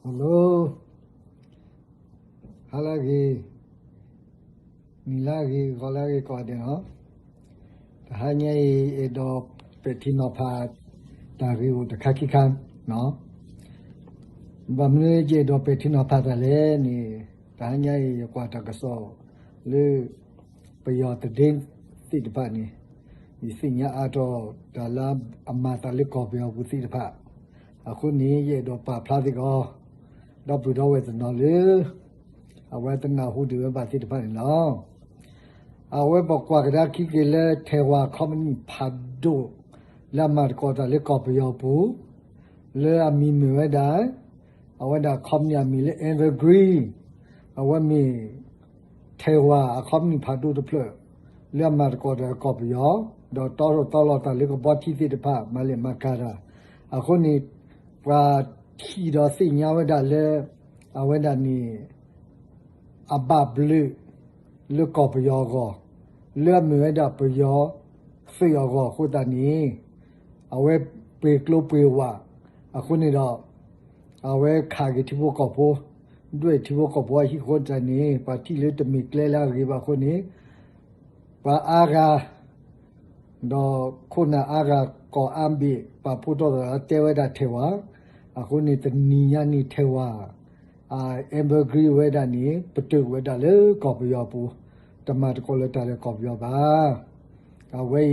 Hello, ဟါလၢအဂ့ၤ, နံၤလၢအဂ့ၤ, ဂီၤလၢအဂ့ၤကိးဂၤဒဲးလီၤ. တဟါညါအံၤ အဲၣ်ဒိးပဲာ်ထံနီၤဖး တၢ်ဂ့ၢ်အိၣ်တခါခံခါ, ဘၣ်မနုၤယအဲၣ်ဒိးပဲာ်ထံနီၤဖးတၢ်လဲၣ်န့ၣ်, တဟါညါအံၤ ယကွၢ်တၢ်ကစီၣ်လၢ ပယီၤသဒ့သ့ၣ်တဖၣ်န့ၣ်, ယသ့ၣ်ညါအါထီၣ်တၢ်လၢအမၤသးလၢကီၢ်ပယီၤပူၤသ့ၣ်တဖၣ်, အဃိန့ၣ် ယအဲၣ်ဒိးပာ်ဖျါစ့ၢ်ကီး ဒီပုၢ်ဒီဝဲၢ်တနီၤလၢ အဝဲတနၢ်ဟူဒံးဝဲဘၣ်သ့ၣ်တဖၣ်န့ၣ်လီၤ. အဝဲပကွၢ်ကဒါခံက့ၤလၢ Taiwan ခီပနံၣ်ဖးဒိၣ် လၢအမၤသကိးတၢ်လၢကီၢ်ပယီၤပူၤ, လၢအမံၤမ့ၢ်ဝဲဒၣ်, အဝဲဒၣ်ခီပနံၣ်အမံၤလၢ Evergreen, အဝဲမ့ၢ် Taiwan အခီပနံၣ်ဖးဒိၣ်တဖျၢၣ် လၢအမၤသကိးတၢ်ကီၢ်ပယီၤ, ဒီးတီထီၣ်သီလီၤတၢ်လၢကဘီထံသ့ၣ်တဖၣ် မၤလဲၢ်မၤကၤတၢ်, အဃိန့ၣ် ပှၤထံၣ်ဒီးသ့ၣ်ညါဝဲဒၣ်လၢ အဝဲဒၣ်န့ၣ် အဘၣ်ဘျုး လၢကီၢ်ပယီၤအဂီၢ်, လၢအမ့ၢ်ဝဲဒၣ်ပယီၤသုးအဂီၢ်အဃိသတးန့ၣ်, အဝဲပှ့ၤကျိပှ့ၤဝး, အဃိန့ၣ်ဒီး အဝဲခးက့ၤထံဖိကီၢ်ဖိ, ဒွဲၣ်ထံဖိကီၢ်ဖိအဟံၣ်အဃိသတးန့ၣ် ပှၤထံၣ်လၢတမ့ၢ်ကျဲလၢအဂ့ၤဘၣ်အဃိန့ၣ်, ပှၤအါဂၤ ဒီးခိၣ်နၢ်အါဂၤ ကိးအါဘ့ၣ် ပာ်ဖှိၣ်ထီၣ်သးဒီးတဲဝဲဒၣ် Taiwan, အဃိန့ၣ် တနံၤညါန့ၣ် Taiwan, Evergreen ဝဲဒၣ်န့ၣ် ပတုာ်ဝဲဒၣ်လၢကီၢ်ပယီၤပူၤ, တမၤသကိးလၢၤတၢ်လၢကီၢ်ပယီၤဘၣ်. အဝဲ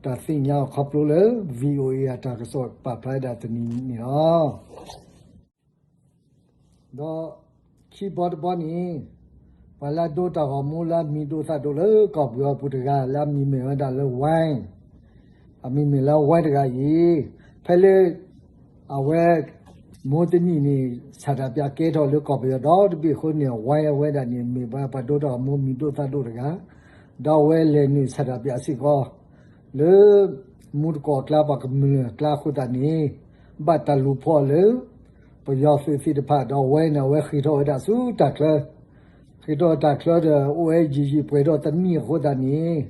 အံၤ တၢ်သ့ၣ်ညါအီၤခီဖျိလၢ VOA အတၢ်ကစီၣ်ပာ်ဖျါဝဲဒၣ်တနံၤန့ၣ်လီၤ. ဒီးခံဘီတဘီန့ၣ်, ပှၤလၢအဒိတၢ်ဂီၤမူလၢအမံၤဒိၣ်သၣ်ဒိၣ်လၢကီၢ်ပယီၤပူၤတဂၤ လၢအမံၤမ့ၢ်ဝဲဒၣ်လၢ Wang, အမံၤမ့ၢ်လၢ Wang တဂၤအံၤ, ဖဲလၢ အဝဲ မူတနံၤန့ၣ် ဆန္ဒပြကဲထီၣ်လၢကီၢ်ပယီၤဒီတဘ့ၣ်အဃိန့ၣ် Wang အဝဲဒၣ်န့ၣ် မ့ၢ်ပှၤဒိတၢ်ဂီၤမူမံၤဒိၣ်သၣ်ဒိၣ်တဂၤ, ဒီးအဝဲလဲၤနုာ်ဆန္ဒပြစ့ၢ်ကီး လၢ မူတကိးအကျါ ပှၤကမျၢၢ်အကျါအဃိသတးန့ၣ်, ဘၣ်တၢ်လူၤဖီၣ်လၢ ပယီၤသုးသ့ၣ်တဖၣ် ဒီး Wang န့ၣ် အဝဲဃ့ၢ်ထီၣ်ဝဲဒၣ်ဆူတၢ်ချၢ, ဃ့ၢ်ထီၣ်တၢ်ချၢဒီး အိၣ်ဝဲယံာ်ယံာ်ပှဲၤထီၣ်တနံၣ်အဃိသတးန့ၣ်,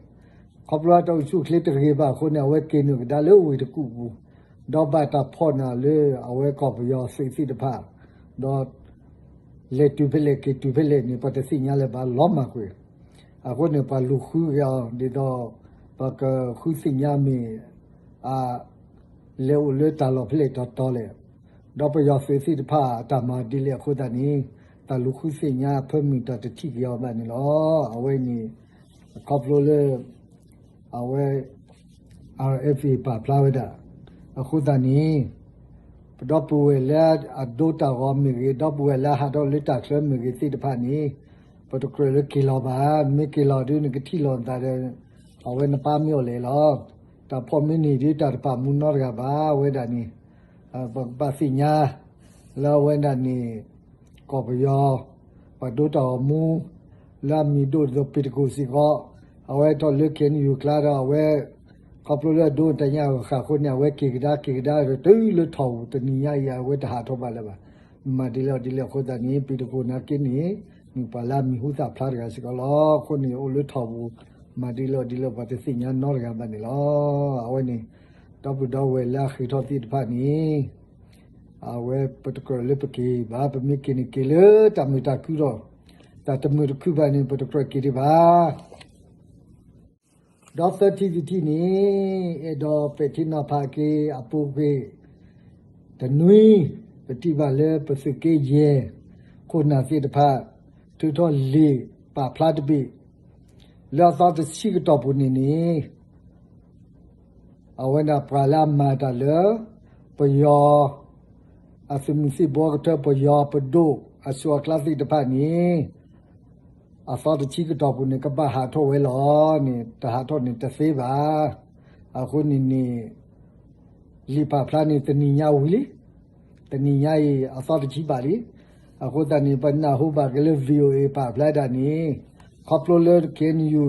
ခီဖျိတၢ်အိၣ်ဆူၣ်အိၣ်ချ့တဂ့ၤဘၣ်အဃိန့ၣ် အဝဲက့ၤနုာ်ကဒါလၢဝ့ၢ်တကူၣ်ပူၤ, ဒီးဘၣ်တၢ်ဖီၣ်န့ၢ်လၢအဝဲကီၢ်ပယီၤသုးသ့ၣ်တဖၣ်, ဒီး လဲၤတုၤဖဲလဲၣ်က့ၤတုၤဖဲလဲၣ်န့ၣ် ပှၤတသ့ၣ်ညါလၢၤဘၣ် လီၤမၢ်ကွံာ်, အဃိန့ၣ် ပှၤလူၤဃုက့ၤအီၤ ဒ်သိး ပှၤကဃုသ့ၣ်ညါမ့ၢ် အ လဲၤအိၣ်လၢတၢ်လီၢ်ဖဲလဲၣ်တီၤတီၤလဲၣ်, ဒီးပယီၤသုးသ့ၣ်တဖၣ်အတၢ်မၤဒ်လဲၣ်အဃိသတးန့ၣ်, တၢ်လူၤဃုသ့ၣ်ညါအဖၢမုၢ်တၢ်တထံၣ်က့ၤအီၤဘၣ်န့ၣ်လီၤ. အဝဲန့ၣ် ခီဖျိလၢ အဝဲ RFA ပာ်ဖျါဝဲဒၣ်, အဃိသတးန့ၣ် ပဒီပုၢ်ဝဲၢ်လၢအဒိတၢ်ဂီၤမ့ၢ်ဂ့ၤ, ဒီပုၢ်ဝဲၢ်လၢအဟးထီၣ်လၢတၢ်ချၢမ့ၢ်ဂ့ၤသ့ၣ်တဖၣ်န့ၣ်, ပတကြၢးလၢက့ၤလီၤဘၣ်. မ့ၢ်က့ၤလီၤဒုး နကထံၣ်လိာ်နသးဒီး အဝဲနပၢ်မ့ၢ်အိၣ်လဲၣ်လီၤ. တၢ်ဖီၣ်မ့ၢ်န့ၢ်ဒုး တၢ်တပာ်မူနီတဂၤဘၣ်. အဝဲဒၣ်န့ၣ် ပကဘၣ်သ့ၣ်ညါ လၢအဝဲဒၣ်န့ၣ် ကီၢ်ပယီၤ ပှၤဒိတၢ်ဂီၤမူ လၢအမံၤဒိၣ်ဒိၣ် ပ့ၤတကိၣ်စ့ၢ်ကီး, အဝဲထီၣ်လၢ KNU ကျါဒီး အဝဲ ခီဖျိလၢအဒိတၢ်ညၣ်ဃၣ်ဃၣ်အဃိန့ၣ် အဝဲက့ၤကဒါက့ၤကဒါဒီးတုၤလၢထီၣ်ပူၤ တနံၤညါအံၤ အဝဲတဟးထီၣ်ဘၣ်လၢၤဘၣ်. မၤဒ်လဲၣ်ဒ်လဲၣ်အဃိသတးန့ၣ် ပ့ၤတကိၣ်နာ်က့န့ၣ် မ့ၢ်ပှၤလၢအမံၤဟူသၣ်ဖျါတဂၤစ့ၢ်ကီးလီၤ. အဃိန့ၣ် အိၣ်လၢထီၣ်ပူၤ မၤဒ်လဲၣ်ဒ်လဲၣ် ပှၤတသ့ၣ်ညါနီတဂၤဘၣ်န့ၣ်လီၤ. အဝဲန့ၣ် ဒီပုၢ်ဒီဝဲၢ်လၢအဃ့ၢ်ထီၣ်သ့ၣ်တဖၣ်န့ၣ် အဝဲပတကြၢးလၢပက့ၤဘၣ်, ပမ့ၢ်က့ၤန့ၣ်က့ၤလၢတၢ်မုာ်တၢ်ခုဒီး တၢ်တမုာ်တခုဘၣ်န့ၣ် ပတကြၢးက့ၤဒံးဘၣ်. ဒီးသၢထံၣ်တထံၣ်န့ၣ် အဲၣ်ဒိးပဲာ်ထံနီၤဖးက့ၤအပူၤကွံာ်တနွံ, ပထံၣ်ဘၣ်လၢပသုးက့ယဲၢ် ခိၣ်နၢ်သ့ၣ်တဖၣ် ထုးထီၣ်လံာ်ပာ်ဖျါတဘ့ၣ် လၢအသီတဆံကတီၢ်ပူၤန့ၣ်န့ၣ် အဝဲဒၣ်ပှၤလၢအမၤတၢ်လၢ ပယီၤ အသုးမုၢ်သံၣ်ဘိကထၢ ပယီၤပဒိၣ်အစိၤအကျါသ့ၣ်တဖၣ်န့ၣ် အသီတဆံကတီၢ်ပူၤန့ၣ် ကဘၣ်ဟးထီၣ်ဝဲလီၤန့ၣ် တဟးထီၣ်န့ၣ်တသ့ဘၣ်. အဃိန့ၣ်န့ၣ် လံာ်ပာ်ဖျါန့ၣ် တနံၤညါဝံၤလံ, တနံၤညါအံၤ အသီတဆံဘၣ်လံ. အဃိသတးန့ၣ် ပနၢ်ဟူဘၣ်က့ၤလၢ VOA ပာ်ဖျါဒၣ်န့ၣ် ခီဖျိလၢ KNU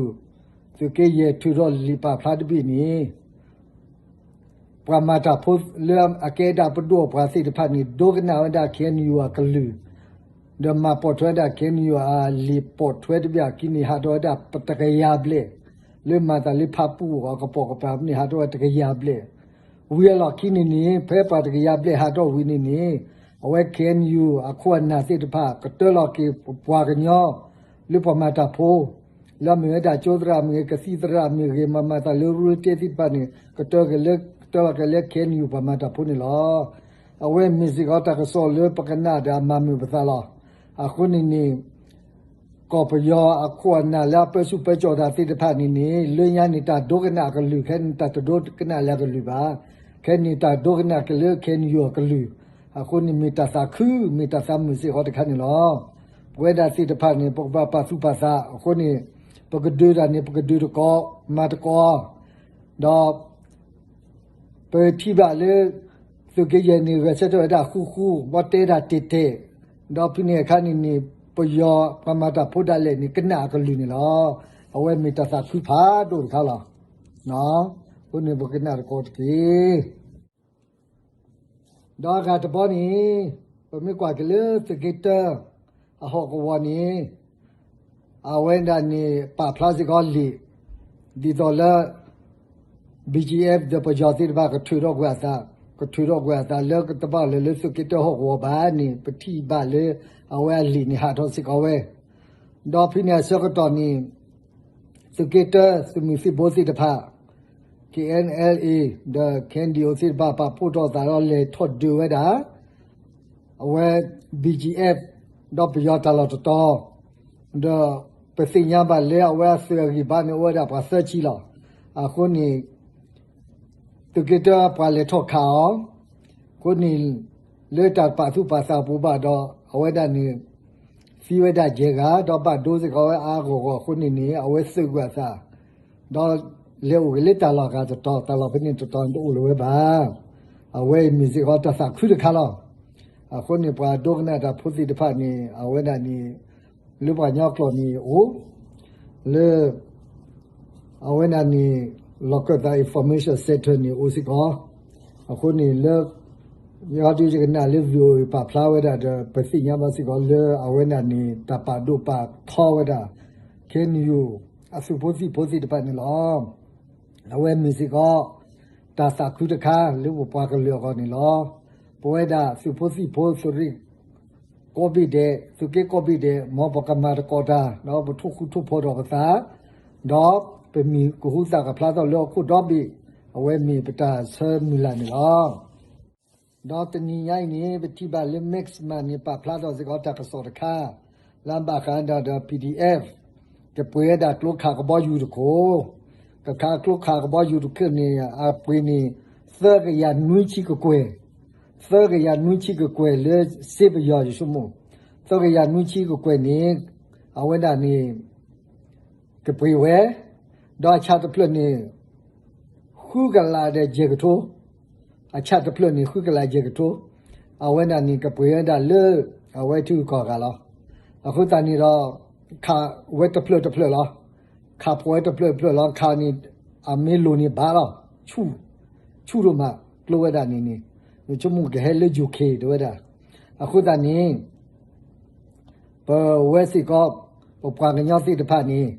သုးက့ယဲၢ်ထုးထီၣ်လံာ်ပာ်ဖျါတဘ့ၣ်န့ၣ် ပှၤမၤတၢ်ဖိလၢအကဲဒၣ်ပဒိၣ်ပှၤသ့ၣ်တဖၣ်န့ၣ် ဒိကနၣ်ဝဲဒၣ် KNU အကလုၢ်, ဒီးမၤပိာ်ထွဲဒၣ် KNU အလံာ်ပိာ်ထွဲတဘ့ၣ်အခံန့ၣ် ဟးထီၣ်ဝဲဒၣ်ပတကယၤဘျဲၣ်, လၢမၤသးလၢဖၣ်ပူၣ်အကပိာ်ကပၤန့ၣ် ဟးထီၣ်ဝဲတကယၤဘျဲၣ်. ဝံၤအလီၢ်ခံန့ၣ်န့ၣ် ဖဲပှၤတကယၤဘျဲၣ်ဟးထီၣ်ဝံၤန့ၣ်န့ၣ် အဝဲ K N U အခိၣ်အနၢ်သ့ၣ်တဖၣ် ကတၢၢ်လီၤက့ၤပပှၤကညီ လၢပှၤမၤတၢ်ဖိ လၢအမ့ၢ်ဝဲဒၣ်ကၠိသရၣ်မ့ၢ်ဂ့ၤ ကသံၣ်သရၣ်မ့ၢ်ဂ့ၤ မၤမၤသးလၢ real estate သ့ၣ်တဖၣ်န့ၣ် ကတၢၢ်က့ၤလၢ ကတၢၢ်လီၤက့ၤလၢ K N U ပှၤမၤတၢ်ဖိန့ၣ်လီၤ. အဝဲမ့ၢ်စ့ၢ်ကီးတၢ်ကစီၣ်လၢပကနၣ်ဒီးအမၤမုာ်ပသးလီၤ. အဃိန့ၣ်န့ၣ် ကီၢ်ပယီၤအခိၣ်အနၢ်လၢအပၢဆူၣ်ပၢကၠီၣ်တၢ်သ့ၣ်တဖၣ်န့ၣ်န့ၣ် လၢညါန့ၣ် တၢ်ဒိကနၣ်အကလုၢ် ခဲန့ၣ် တၢ်တဒိကနၣ်လၢအကလုၢ်ဘၣ်. ခဲန့ၣ် တၢ်ဒိကနၣ်က့ၤလၢ K N U အကလုၢ်, အဃိန့ၣ်မ့ၢ်တၢ်သးခု မ့ၢ်တၢ်သးမုာ်စ့ၢ်ကီးတခါန့ၣ်လီၤ. ပဝဲဒၣ်သ့ၣ်တဖၣ်န့ၣ် ပကဘၣ်ပာ်သူၣ်ပာ်သး အဃိန့ၣ် ပကဒုးတၢ်န့ၣ် ပကဒုးတကိး မၤတကိး ဒီး ပထံၣ်ဘၣ်လၢ သုးက့ယဲၢ်န့ၣ် ဂဲၤဆၢထၢၣ်ဝဲဒၣ်ဃူဃူ ဘီတဲတၢ်တဲာ်တဲာ်, ဒီးဖဲန့ၣ်အခါန့ၣ်န့ၣ် ပယီၤပှၤမၤတၢ်ဖိဒၣ်လဲာ်န့ၣ် ကနၣ်အကလုၢ်န့ၣ်လီၤ. အဝဲမ့ၢ်တၢ်သးခုဖးဒိၣ်တခါလီၤ. အဃိန့ၣ် ပကနၣ်တကိးတက့ၢ်. ဒီးအဂၤတဘီန့ၣ် ပမ့ၢ်ကွၢ်က့ၤလၢသုးက့တၢ အဟီၣ်ကဝီၤန့ၣ် အဝဲဒၣ်န့ၣ် ပာ်ဖျါစ့ၢ်ကီးလံာ် ဒ်သိးလၢ B G F ဒီးပယီၤသ့ၣ်တဖၣ် ကထုးထီၣ်ကွံာ်အသး, ကထုးထီၣ်ကွံာ်အသးလၢကတဘၣ်လဲၤလၢသုးက့တၢဟီၣ်ကဝီၤဘၣ်န့ၣ် ပထံၣ်ဘၣ်လၢ အဝဲအလံာ်န့ၣ်ဟးထီၣ်စ့ၢ်ကီးဝဲ ဒီးဖဲန့ၣ်အဆၢကတီၢ်န့ၣ် သုးက့တၢ သုးမုၢ်သံၣ်ဘိသ့ၣ်တဖၣ် K N L A ဒီး K N D O သ့ၣ်တဖၣ် ပာ်ဖှိၣ်ထီၣ်သးဒီးလဲၤထီၣ်ဒုးဝဲဒၣ် အဝဲ B G F ဒီးပယီၤတၢ်လီၢ်တတီၤ, ဒီးပသ့ၣ်ညါဘၣ်လၢအဝဲအသုးအဂံၢ်ဘါန့ၣ် အိၣ်ဝဲဒၣ်ပှၤသၢဆံလီၤ. အဃိန့ၣ် သုးက့တၢပှၤလဲၤထီၣ်ခးအီၤ, အဃိန့ၣ် လၢတၢ်ပာ်သူၣ်ပာ်သးပူၤဘၣ်ဒီး အဝဲဒၣ်န့ၣ် သံဝဲဒၣ်ယဲၢ်ဂၤ ဒီးဘၣ်ဒိစ့ၢ်ကီးဝဲအါအါဂီၢ်ဂီၢ်အဃိန့ၣ်န့ၣ် အဝဲသုးကွံာ်အသး ဒီးလဲၤအိၣ်က့ၤလၢတၢ်လီၢ်အဂၤတတီၤ တၢ်လီၢ်ဖဲန့ၣ်တတီၤန့ၣ်တအိၣ်လၢၤဝဲဘၣ်. အဝဲအံၤမ့ၢ်စ့ၢ်ကီးတၢ်သးခုတခါလီၤ. အဃိန့ၣ် ပှၤဒိကနၣ်တၢ်ဖိသ့ၣ်တဖၣ်န့ၣ် အဝဲဒၣ်န့ၣ် လၢပှၤကညီကျိာ်န့ၣ်အိၣ် လၢ အဝဲဒၣ်န့ၣ် လီၢ်ကၢၣ်သး Information Center န့ၣ်အိၣ်စ့ၢ်ကီး. အဃိန့ၣ်လၢ ယဒုးယကနၣ်လၢ V O A ပာ်ဖျါဝဲဒၣ်ဒီး ပသ့ၣ်ညါဘၣ်စ့ၢ်ကီးလၢအဝဲဒၣ်န့ၣ် တၢ်ပာ်ဒိၣ်ပာ်ထီဝဲဒၣ် K N U အသုးဖိသံၣ်ဖိသ့ၣ်တဖၣ်န့ၣ်လီၤ. အဝဲမ့ၢ်စ့ၢ်ကီး တၢ်သးခုတခါလၢပပှၤကလုာ်အဂီၢ်န့ၣ်လီၤ. ပဝဲဒၣ်သုးဖိသံၣ်ဖိသုးရ့ၣ် ကိးဘ့ၣ်ဒဲး သုးက့ကိးဘ့ၣ်ဒဲး မ်ပကမၤသကိးတၢ် ဒီးပထိၣ်ဃူထိၣ်ဖိးထီၣ်ပသး ဒီးပမံၤကဟူသၣ်ကဖျါထီၣ်လၢဟီၣ်ခိၣ်ဒီဘ့ၣ် အဝဲမ့ၢ်ပတၢ်ဆၢမုၢ်လၢ်န့ၣ်လီၤ. ဒီးတနံၤညါအံၤန့ၣ် ပထံၣ်ဘၣ်လၢ Maxima န့ၣ် ပာ်ဖျါထီၣ်စ့ၢ်ကီးတၢ်ကစီၣ်တခါ လၢအဘၣ်ဃးဒီး PDF ကပှ့ၤဝဲဒၣ်ကျိခးကဘီယူၤတခိၣ်, ကခးကျိခးကဘီယူၤတခိၣ်န့ၣ် အပှ့ၤန့ၣ် သၢကယၤနွံဆံကကွဲၢ်, သၢကယၤနွံဆံကကွဲၢ်လၢစ့ပယီၤယဆိကမိၣ်, သၢကယၤနွံဆံကကွဲၢ်န့ၣ် အဝဲဒၣ်န့ၣ် ကပှ့ၤဝဲ, ဒီးအဆၣ်တဖျၢၣ်န့ၣ် ဃုကလးဒီးယဲၢ်ကထိ, အဆၣ်တဖျၢၣ်န့ၣ် ဃုကလးယဲၢ်ကထိ, အဝဲဒၣ်န့ၣ် ကပှ့ၤဝဲဒၣ်လၢ အဝဲထံဂုၤကီၢ်ဂၤလီၤ. အဃိသတးန့ၣ်ဒီး ခးဝဲတဖျၢၣ်တဖျၢၣ်လီၤ. ခးဖိးဝဲတဖျၢၣ်တဖျၢၣ်လီၤ. ခးန့ၣ် အမ့ၢ်လိၤန့ၣ်ဘၣ်လီၤ. ဆူၣ်, ဆူၣ်ဒိၣ်မး ကျိဝဲဒၣ်န့ၣ်န့ၣ် ယဆိကမိၣ်ကဟဲလၢ ယူၤခ့ၣ် တဲဝဲဒၣ်. အဃိသတးန့ၣ် ပဝဲစ့ၢ်ကီး ပပှၤကညီသ့ၣ်တဖၣ်န့ၣ်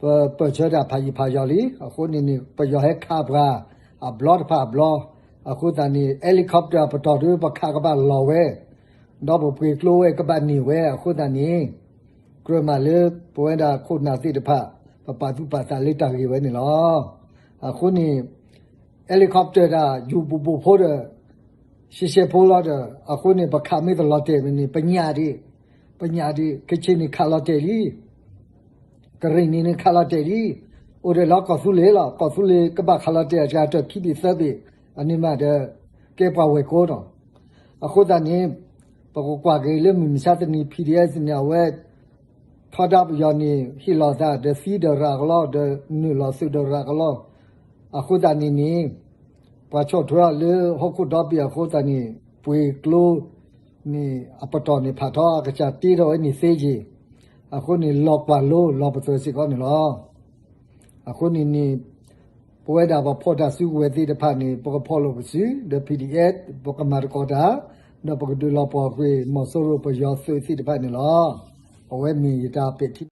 ပပၢၢ်ဆၢတၢ်ဖးယံာ်ဖးယီၤလံ. အဃိန့ၣ်န့ၣ် ပယီၤဟဲခးပှၤအဘျီတဖၣ်အဘျီ, အဃိသတးန့ၣ် helicopter အပတီၢ်ဒု ပခးကဘၣ်လီၤဝဲ, ဒီးပပှ့ၤကျိဝဲကဘၣ်န့ၢ်ဝဲ. အဃိသတးန့ၣ် ကြၢးမးလၢ ပဝဲဒၣ်ခိၣ်နၢ်သ့ၣ်တဖၣ် ပပာ်သူၣ်ပာ်သးလၢတၢ်ဂ့ၢ်ဝဲန့ၣ်လီၤ. အဃိန့ၣ် helicopter တၢ် ယူၤဘူးဘူးဖိဒီး ရှဲရှဲဖိလီၤဒီး အဃိန့ၣ် ပခးမ့ၢ်တလီၤတဲာ်န့ၣ် ပညၣ်ဒံး, ပညၣ်ဒံး ကခ့ၣ်န့ၣ်ခးလီၤတဲာ်လံ, ကရ့ၣ်နံၤန့ၣ်ခးလီၤတဲာ်လံ, အိၣ်ဒီးလီၤကီၢ်သူလ့ၤလီၤ. ကီၢ်သူလ့ၤကဘၣ်ခးလီၤတဲာ်အစှၤတၢ်ခံဘ့ၣ်သၢဘ့ၣ် အန့ၣ်မးဒီး ကဲပှၤဝဲၢ်ကိာ်နီၤ. အဃိသတးန့ၣ် ပကကွၢ်က့ၤလၢမုၢ်မဆါတနံၤ P D F န့ၣ် အဝဲ ထီဒါပယီၤန့ၣ် ဟ့ၣ်လီၤသးဒီးသံဒီးရၤကလီ ဒီးနုာ်လီၤသုးဒီးရၤကလီ. အဃိသတးန့ၣ်န့ၣ် ပှၤဆီၣ်ထွဲအီၤလၢဟီၣ်ခိၣ်ဒီဘ့ၣ်အဃိသတးန့ၣ် ပှ့ၤကျိန့ၣ် အပတီၢ်န့ၣ်ဖးထီ အကစၢ်တ့ထီၣ်ဝဲန့ၣ်သ့က့ၤ. အဃိန့ၣ် လီၤကွၢ်လိလီၤပသၢၣ်စ့ၢ်ကီးန့ၣ်လီၤ. အဃိန့ၣ်န့ၣ် ပဝဲဒၣ်ပှၤဖီၣ်တၢ်စုကဝဲၤသ့ၣ်တဖၣ်န့ၣ် ပကဖီၣ်လိာ်ပစု ဒီး P D F ပကမၤသကိးတၢ် ဒီးပကဒုးလီၤပှီၢ်ကွံာ် မီၤစိရိၤပယီၤသုးသ့ၣ်တဖၣ်န့ၣ်လီၤ. အဝဲမ့ၢ်ယတၢ်ပဲာ်ထံ